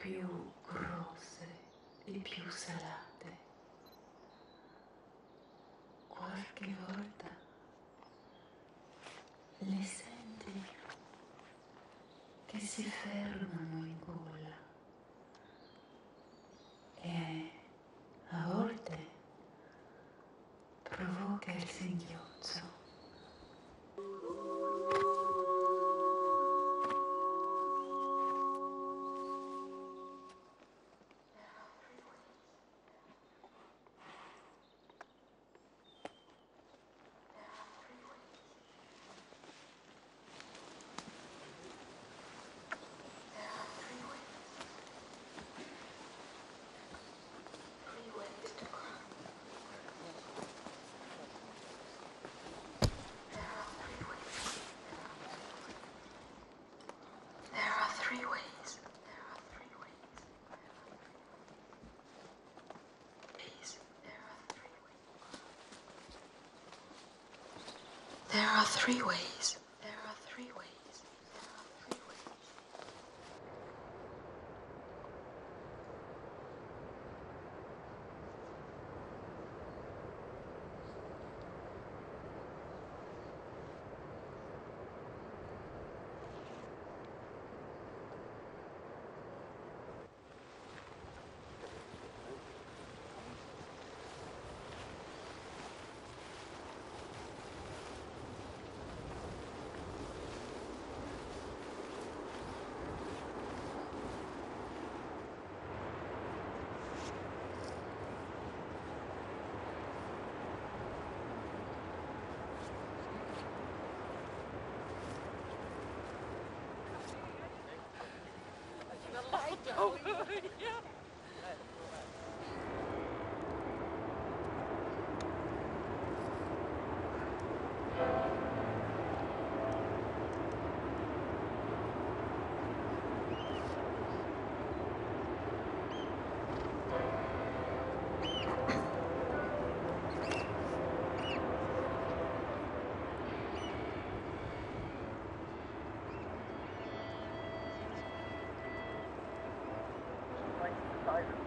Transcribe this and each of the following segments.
Più grosse e più salate. Qualche volta le senti che si fermano in gola e a volte provoca il singhiozzo. There are three ways. There are three ways. There are three ways. There are three ways. There are three ways. There are three ways.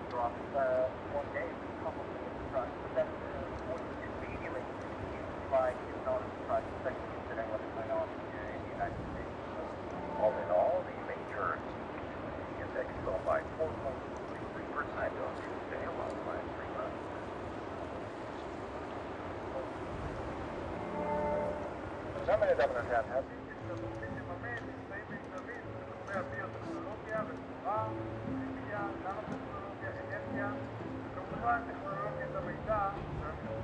Drop one day was probably a surprise, but then wouldn't immediately by is not a surprise, especially considering what's going on in the United States. All in all, the major index fell by 4.33% on Tuesday along the last 3 months. Meine Damen und Herren, herzlich לממן אמצעים מיוחדים בתחומי הביוטכנולוגיה, רפואה, כימיה, ננו-טכנולוגיה, אנרגיה, וכמובן טכנולוגיית המידע והמחשוב.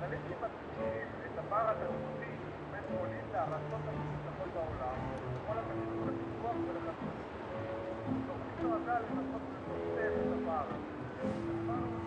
אנליסטים מדגישים את הפער התרבותי בין פולין לארצות המפותחות בעולם בכל הקשור לפיתוח ולחדשנות. התוכנית נועדה לנסות לצמצם את הפער הזה. הדבר הזה